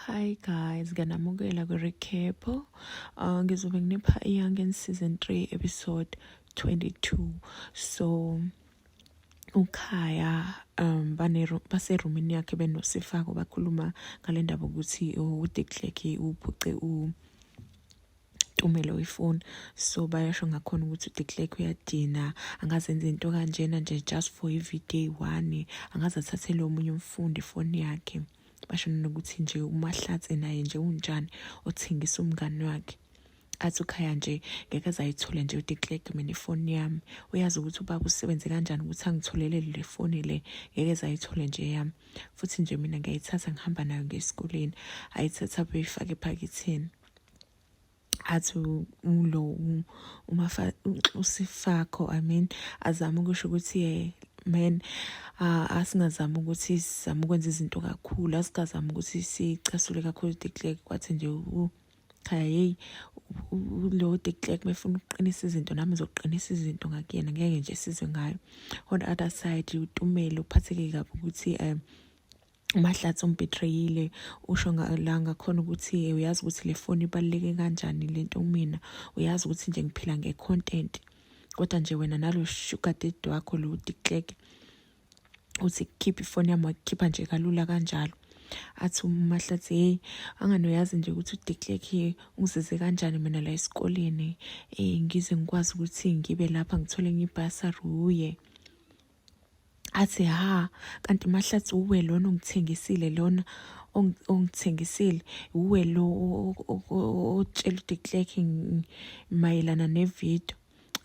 Hi guys, ngiyanamukela kwi-recap. Ngizobe nginipha i-Young season 3 episode 22. So uKhaya bane baserumini yakhe benoSifako bakhuluma ngale ndaba ukuthi uDe Klerk uphuce u Tumelo ifoni so bayasho ngakhona ukuthi uDe Klerk uyadina angazenza into kanjena nje just for ivideo eyi-one angaze athathele omunye umfundi ifoni yakhe basho nokuthi nje uMahlatse naye nje unjani othengisa umngani wakhe athi ukhaya nje ngeke azayithole nje uDe Klerk mina ifoni yami uyazi ukuthi ubaba usebenze kanjani ukuthi angitholele le foni le ngeke azayithole nje yami futhi nje mina ngiyayithatha ngihamba nayo ngesikoleni ayithatha beyifake ephaketheni athi ulo umafa usifakho i mean azama ukusho ukuthi eh, man uh, asingazami ukuthi sizame ukwenza izinto kakhulu asikazami ukuthi sicasule kakhulu De Klerk kwathi nje khaya hey lo De Klerk mefuna ukuqinisa izinto nami ngizoqinisa izinto ngakuyena ngeke nje sizwe ngayo on the other side uTumelo uphatheke kabi ukuthi um uMahlatsi umbetrayile usho la ngakhona ukuthi eh, uyazi ukuthi le foni ibaluleke kanjani lento kumina uyazi ukuthi nje ngiphila nge-content kodwa nje wena nalo sugar daddy wakho lo De Klerk uthi khipha ifoni yami wakukhipha nje kalula kanjalo athi uMahlatsi hey anganoyazi nje ukuthi uDe Klerk ungisize kanjani mina la esikoleni eh ngize ngikwazi ukuthi ngibe lapha ngithole ngibhasari uye athi ha kanti Mahlatsi uwe lona ongithengisile lona ongithengisile uwe lo otshela uDe Klerk mayelana nevideo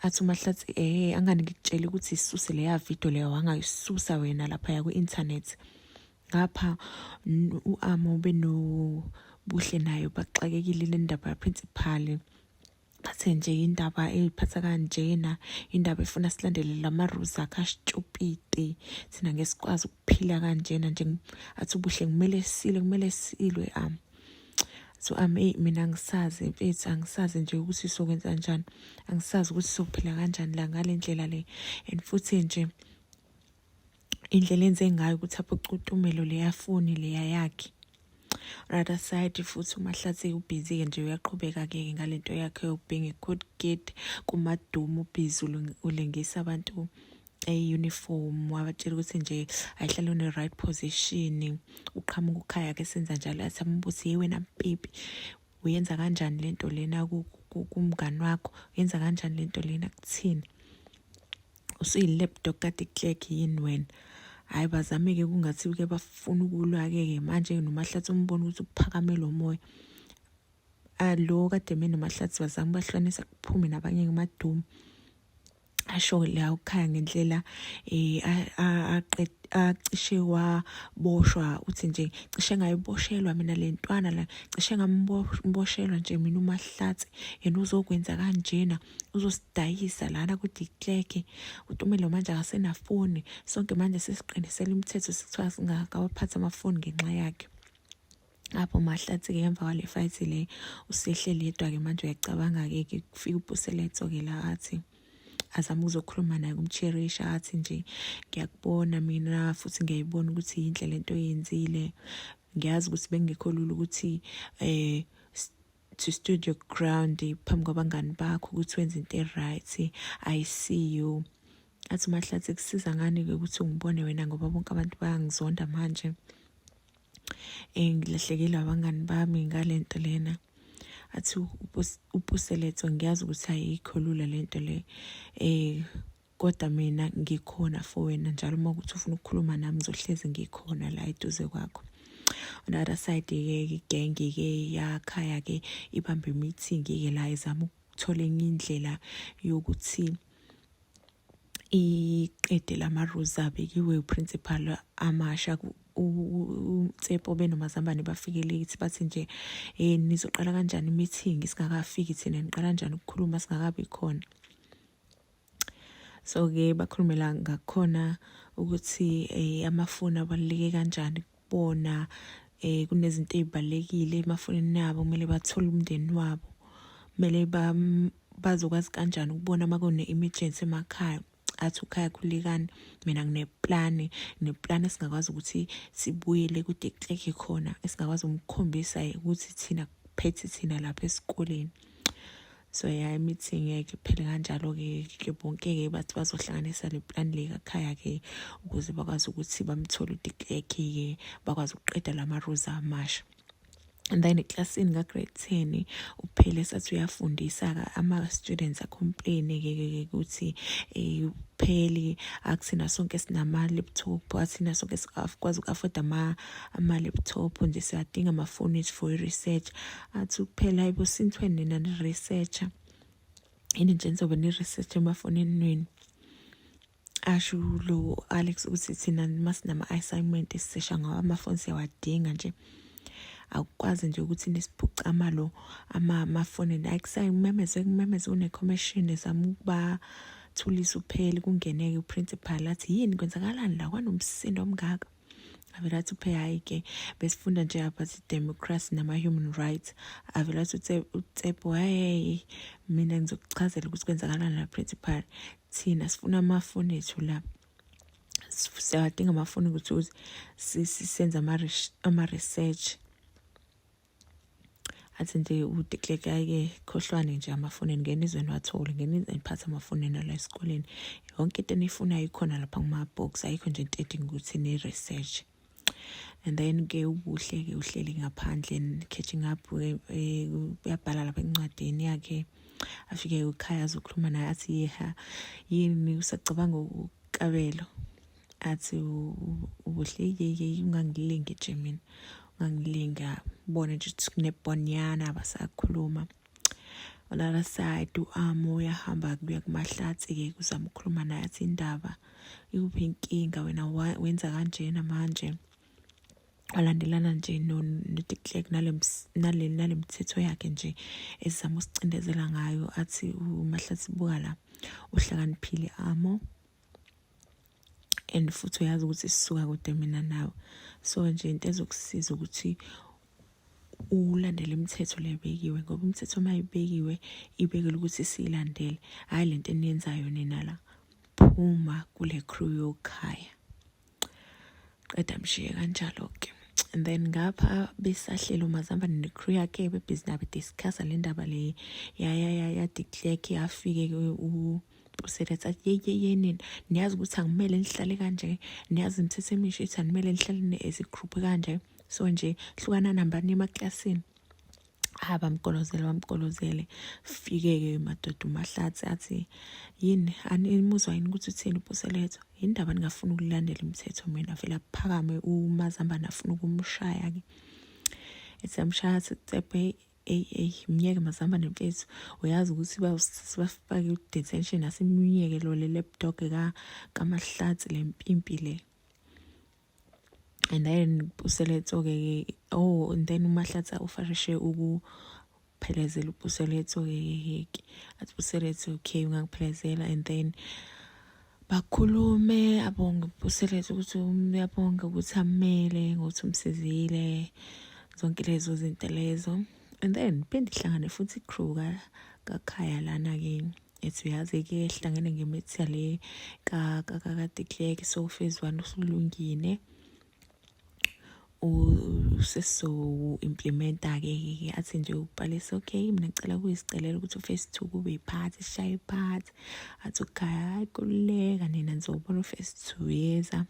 athi uMahlatsi eh angani ngikutshela ukuthi isuse leya video leyo wangayisusa wena lapha ya ku-internet ngapha u-amo benobuhle nayo baxakekile le ndaba yaprincipal bathe nje indaba eyiphatha kanjena indaba efuna silandele lama-rules akhe asitshupiti thina ngeke sikwazi ukuphila kanjena nje athi ubuhle kumele silwe kumele silwe am so am eyi mina angisazi mfethu angisazi nje ukuthi sokwenza njani angisazi ukuthi sophila kanjani la ngale ndlela le and futhi nje indlela enze ngayo ukuthi aphuce uTumelo leya foni leya yakhe other side futhi uMahlatsi ubhizi-ke nje uyaqhubeka-ke ngalento yakhe yokubeing a good kid kumadumo ubhizi ulengisa abantu e-uniform wabatshela ukuthi nje ayihlale une-right position uqhamuka ukhaya ke senza njalo athi ambuthi ye wena mpipi uyenza kanjani lento lena kumngani wakho uyenza kanjani lento lena kuthini usuyi-lapdog kaDe Klerk yini wena hhayi bazame-ke kungathi-ke bafuna ukulwa-ke ke manje noMahlatsi umbona ukuthi uphakame lo moya alo kade me noMahlatsi bazame bahlukanisa kuphume nabanye kumadumo asho la ukhaya ngendlela eh acishe waboshwa uthi nje cishe ngayiboshelwa mina le ntwana la cishe ngamboshelwa nje mina uMahlatsi yena uzokwenza kanjena uzosidayisa lana kuDe Klerk uTumelo manje akasenafoni sonke manje sesiqinisela imithetho sikuthiwa singakawaphathi amafoni ngenxa yakhe apho Mahlatsi-ke emva kwale fight le usehleli yedwa-ke manje uyacabanga-ke kufika uPuseletso-ke la athi azama ukuzokhuluma naye kumcherisha athi nje ngiyakubona mina futhi ngiyayibona ukuthi yinhle lento oyenzile ngiyazi ukuthi bengekho lula ukuthi eh to stood your ground phambi kwabangani bakho ukuthi wenze into e-right i see you athi uMahlatsi kusiza ngani-ke ukuthi ungibone wena ngoba bonke abantu bayangizonda manje um ngilahlekelwe abangani bami ngale nto lena athi uPuseletso ngiyazi ukuthi ayikho lula le nto le um kodwa mina ngikhona for wena njalo uma ukuthi ufuna ukukhuluma nami ngizohlezi ngikhona la eduze kwakho on the other side-ke igenge-ke yakhaya-ke ibambe imeeting-ke la izama ukuthola enye indlela yokuthi iqede lama-rules abekiwe uprincipal amasha uTsepo benoMazambane bafike late bathi nje eh nizoqala kanjani imeeting singakafiki thina niqala kanjani ukukhuluma singakabi khona so ke bakhulumela ngakhona ukuthi eh amafoni abaluleke kanjani kubona eh kunezinto ezibalekile emafonini abo kumele bathole umndeni wabo kumele bazokwazi kanjani ukubona uma kune emergency emakhaya. Athi uKhaya, khulekani, mina ngineplani, ngineplani esingakwazi ukuthi sibuyele kude Klerk khona, esingakwazi ukumkhombisa ukuthi thina kuphethe thina lapha esikoleni. So ya, i-meeting ngeke iphele kanjalo-ke ke. Bonke-ke bathi bazohlanganisa le plan le kaKhaya-ke ukuze bakwazi ukuthi bamthole uDe Klerk-ke, bakwazi ukuqeda lama-rules amasha. And then eklasini ka-grade 10 uphele sathi uyafundisa-ke, ama-students a-complain-ke ukuthi upheli akuthina sonke sinama-laptop, athina sonke sikwazi uku-afforda ama-laptop nje, siyadinga amafoni ethu for i-research. Athi kuphela, hayibo, sinthweni nina ni-researcher yini nje, nizobe ni-research emafonini wenu? Asho lo Alex ukuthi thina masinama-assignment esisesha ngawo amafoni, siyawadinga nje, akukwazi nje ukuthi nisiphuce amalo amafoni. Akusayi kumemeze kumemeze, une-commission ezama ukubathulisa upheli. Kungeneke uprincipal, athi, yini, kwenzakalani la kwanomsindo omngaka? Avele athi uphe, hhayi-ke, besifunda nje about democracy nama-human rights. Avele athi uTsepo, hey, mina ngizokuchazela ukuthi kwenzakalani la, principal. Thina sifuna amafoni ethu la, siyawadinga amafoni ukuthi senze ama-research. Athi nje uDe Klerk, hhayi-ke, khohlwane nje amafoni, ngene izweni wathole, ngene niphathe amafoni enu la esikoleni, yonke into eniyifunayo ikhona lapha kuma-box, ayikho nje into edinga ukuthi ni-research. And then-ke uBuhle-ke uhleli ngaphandle catching up, uyabhala lapha encwadini yakhe. Afike uKhaya azokhuluma naye, athi, yeha, yini, usacabanga uKabelo? Athi uBuhle, ye, ungangilingi nje mina, ungangilinga, bona nje ukuthi kunebhonyana. Basakhuluma. On the other side, u-Amo uyahamba kuya kuMahlatsi-ke kuzama ukukhuluma naye, athi, indaba ikuphi, inkinga wena wenza kanjena manje, walandelana nje no-De Klerk nale mithetho yakhe nje ezama usicindezela ngayo. Athi uMahlatsi, buka la, uhlakaniphile Amo, and futhi uyazi ukuthi sisuka kude mina nawe, so nje into ezokusiza ukuthi ulandele imithetho lebekiwe, ngoba imithetho uma ibekiwe ibekelwe ukuthi siyilandele, hhayi lento eniyenzayo nina la. Phuma kule crew yokhaya. Qeda mshiye kanjalo-ke. And then ngapha besahleli uMazambane ne-crew yakhe, bebhizi nabo discussa le ndaba le ya-De Klerk. Afike uSeletsa athi, ye ye ye, nina niyazi ukuthi angimele nihlale kanje, niyazi imithetho emisha ithi animele nihlale as i-group kanje, so nje hlukana, nambani emaklasini. Ha, bamgolozele, bamgolozele. Fike-ke madoda uMahlatsi, athi, yini, animuzwa yini ukuthi uthini uPuseletho? Yindaba ningafuni ukulandela imithetho? Mina vele aphakame uMazambane afuna ukumshaya-ke, ethi amshaya, athi Tsephe, eyi eyi, myeke Mazambane mfethu, uyazi ukuthi sibafake ku-detention, asimyeke lo le lapdog kaMahlatsi, le mpimpi le. And then Puseletso-ke, oh, and then uMahlatsi ufarishe ukuphelezela uPuseletso-ke ke. Athi Puseletso, okay, ungangiphelezela. And then bakhulume, abonge uPuseletso ukuthi uyabonga ukuthi amele ngokuthi umsizile, zonke lezo zinto lezo. And then phinde ihlangane futhi i-crew kaKhaya lana-ke, ethi, uyazi-ke, hlangene ngemithi le ka-De Klerk, so phase one usulungile, sesizo-implementa-ke. Athi nje uPalesa, okay, mina ngicela kuyisicelela ukuthi u-phase two kube i-party, sishaye i-party. Athi uKhaya, hayi, kululeka nina, nizobona u-phase two yeza.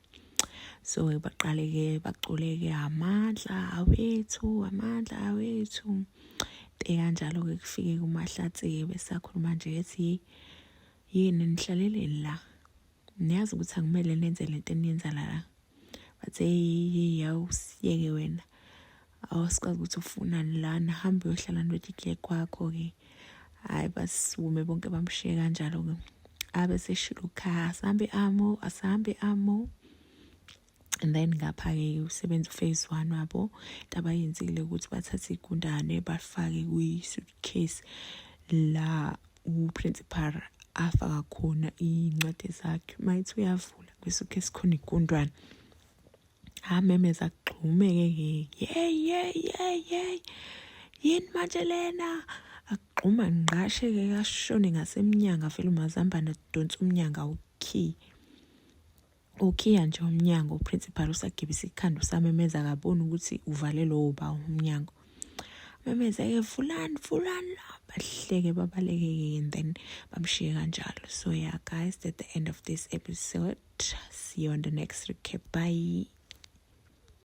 So baqale-ke bacule-ke, amandla awethu, amandla awethu, te kanjalo-ke. Kufike kuMahlatsi-ke, besakhuluma nje, ethi, yini, nihlaleleni la? Niyazi ukuthi akumele nenze lento eniyenza la. Bathi, hey, awusiyeke wena, awusikwazi ukuthi ufunani lana, hamba uyohlala noDe Klerk kwakho-ke. Hhayi, basukume bonke bamshiye kanjalo-ke. Abe seshilo uKhaya, asambe Amo, asambe Amo. And then ngapha-ke usebenza u-phase one wabo. Into abayenzile ukuthi bathathe igundane bafake kwi-suitcase la uprincipal afaka khona iy'ncwadi zakhe. Uma ethi uyavula kwi-suitcase khona igundwane, amemeza agxumeke-ke, ye ye ye ye, yini manje lena? Agxuma ngqashe-ke, kashone ngasemnyango. Avele uMazambane adonsa umnyango. key. Ukhiya nje umnyango uprincipal usagibisa ikhanda usamemeza akaboni ukuthi uvale lowo ba umnyango. Memeze-ke vulani vulani la bahleke babaleke-ke and then bamshiye kanjalo. So yeah guys, that's the end of this episode. See you on the next recap. Bye.